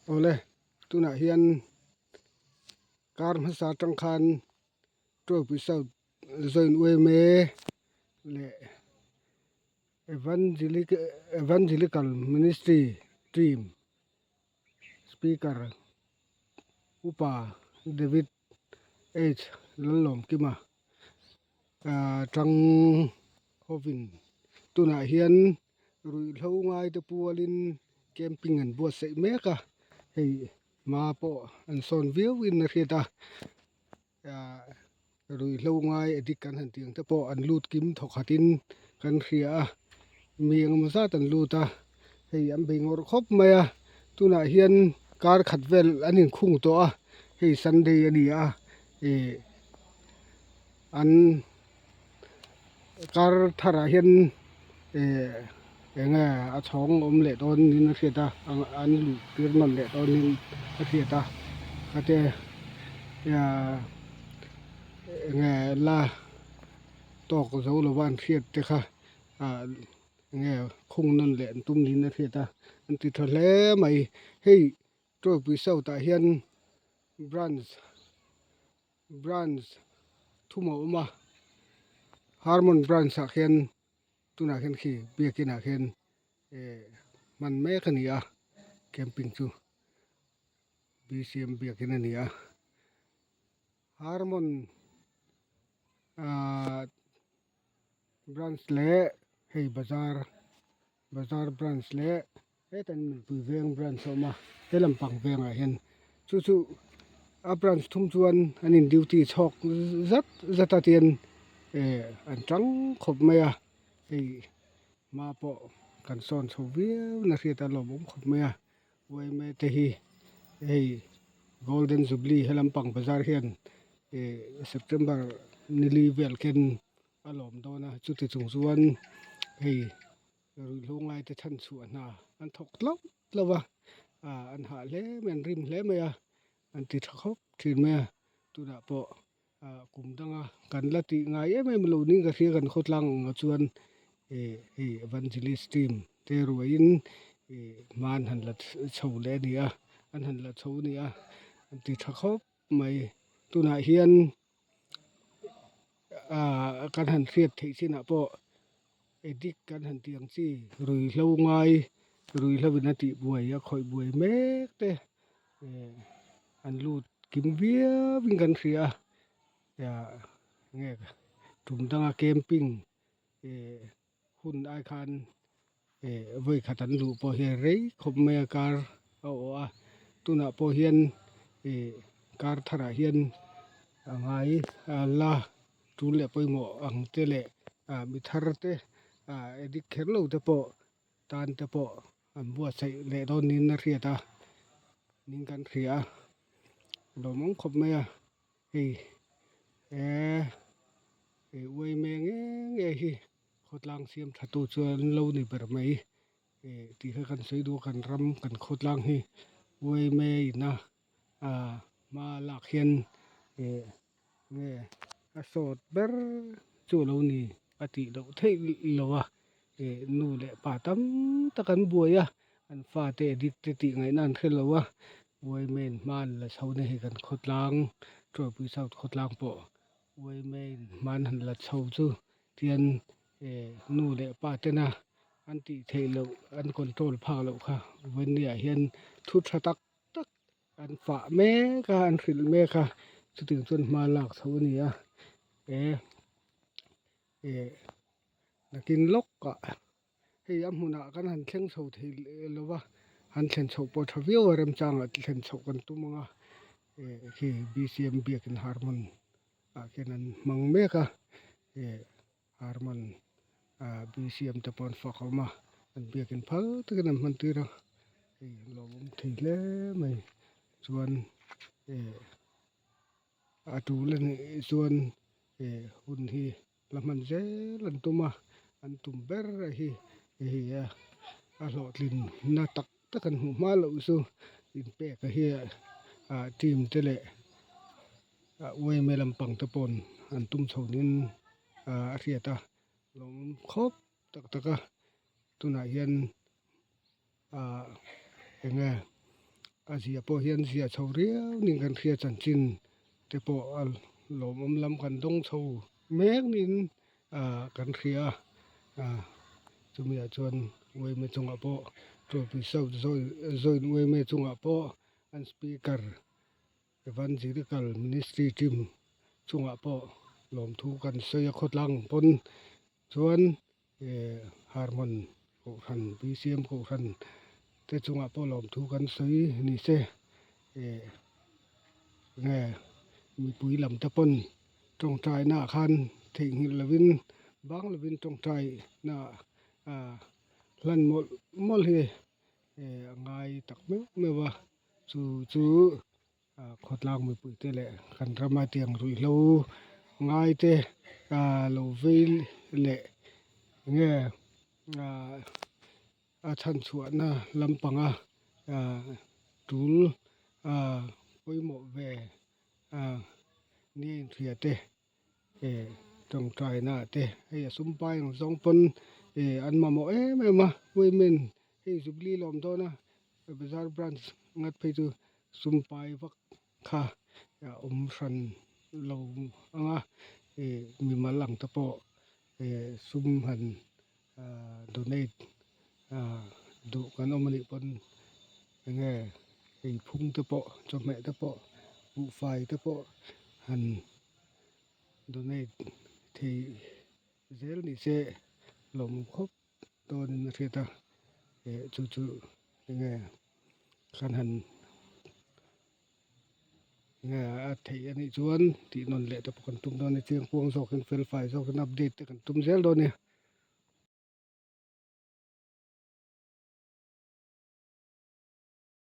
Awle tunah hian kar hmasa atang khan Tualpui South Joint yma leh Evangelical Ministry team Speaker Upa David H Lallawmkima tang hovin tunah hian ruihhlo ngaite pualin camping an buatsaih mek a hei hma pawh an sawn viau in a hriat a ruihhlo ngai addict kan han tih ang te pawh an lut kim thawk khatin kan hria a mi engemaw zat an lut a hei an bei ngawrh khawp mai a tunah hian kar khat vel an inkhung tawh a hei sunday a ni a ih an kar tharah hian ih eng nge a chhawng awm leh dawn niin a hriat a an luh tir nawn leh dawn niin a hriat a khatia eng nge la tawk zo lova an hriat te kha ah eng nge khung nawn leh an tum niin a hriat a an ti tha hle mai hei Tawipui South ah hian branch branch thum a awm a Harmon branch ah khian tunah khian khi biakin ah khian eh hman mek a ni a camping chu B_C_M biakin a ni a Harmon ah branch leh hei bazar bazar branch leh Heta an mipui veng branch a awm a he lampang vengah hian chu chu a branch thum chuan an in duty chhawk zat zat a tian eh an tang khawp mai a hei hma pawh kan sawn chho viau na hriat a lawmawm khawp mai a yma te hi hei golden jubilee he lampang bazar hian eh september nili vel khen a lawm dawn a chuti chung chuan hei. Ruihhlo ngaite chhan chhuah hna an thawk tlauh tlauh a, ah an hah hle mai an rim hle mai a, an ti tha khawp thin mai a, tunah pawh ah kum danga kan la tih ngai em em lo ning ka hria kan khawtlang ang ah chuan eh hei evangelist team te ruaiin ih hma an han la chho leh a ni a, an han la chho a ni a, an ti tha khawp mai tunah hian ah kan han hriat theih chinah pawh addict kan han tih ang chi ruihhlo ngai ruihhlo in a tih buai a khawih buai mek te eh an lut kim viau in kan hria a enge tum danga camping eh hun ai khan eh vawi khat an luh pawh hian rei khawp mai a kar a awh a tunah pawh hian ih kar tharah hian a ngai a la tul leh pawimawh ang te leh ah mi thar te ah addict kher lo te pawh tan te pawh an buatsaih leh dawn niin a hriat a ning kan hria a lawmawm khawp mai a hei eh ih uai mek nge nge hi khawtlang siam tha tu chuan an lo ni ber mai ih tih kha kan sawi duh a kan ram kan khawtlang hi uai mai ina ah hma lak hian ih nge a sawt ber chu a lo ni a tih loh theih lo a ih nu leh pa tam tak an buai a an fate addict te tih ngaihna an hre lo a uai mai in hma an la chho na hei kan khawtlang Tualpui South khawtlang pawh uai mai in hma an han la chho chu tian eh nu leh pa tena an tih theih loh an control phak loh kha vawinia hian thu tha tak tak an fah mek a an hrilh mek a chutiang chuan hma lak chho a ni a eh eh nakin lawk ah hei a hmunah kan han thleng chho thei lo va han thlen chhoh pawh tha viau a remchangah thlen chhoh kan tum ang a eh khi B_C_M biakin harmon ah khian an hmang mek a eh harmon ah B_C_M te pawh an fak awm a an biakin phal takin an hman tir a hei lawmawm thei hle mai chuan eh a tul a nih chuan eh hun hi la hman zel an tum a an tum ber a hi hei a a hlawhtlin na tak tak an hmuh hma loh chu inpek a hi ah team te leh ah yma lampang te paw'n an tum chho niin ah a hriat a lawmawm khawp tak tak a tunah hian ah eng nge. A zia pawh hian zia chho riau niin kan hria chanchin te pawh a lawmawm lam kan dawng chho mek niin ah kan hria a chumi ah chuan uaime chungah pawh Tawlpui South Joint uaime chungah pawh an speaker Evangelical Ministry team chungah pawh lawmthu kan sawi a khawtlang pawn chuan eh Harmon Kohhran BCM Kohhran te chungah pawh lawmthu kan sawi ni se eh nge mipui lam te pawn tawngtai naah khan theihnghilh lovin bang lovin tawngtai naah ah hlan mawlh mawlh hi eh a ngai tak meuh meuh a. Chu chu khawtlang mipui te leh kan rama tiang ruihhlo ngai te lo vei leh enge a chhan chhuahna lampanga tul pawimawh ve nia inhria te. eh tawngtaina ah te hei a sum pai ang zawng pawn eh an mamawh em em a women hei jubilee lawm dawn a bazar branch ngat phei chu sum pai vak kha a awm hran lo ang a eh mimal ang te pawh eh sum han ah donate ah duh kan awm anih pawn enge eiphung te pawh chawhmeh te pawh buhfai te pawh han donate thei zel ni se lawm khawp dawnin a hriat a eh chu chu enge kan han nge a theih anih chuan tih nawn leh te pawh kan tum dawn a ni chiang kuang zawkin fel fai zawkin update te kan tum zel dawn a ni.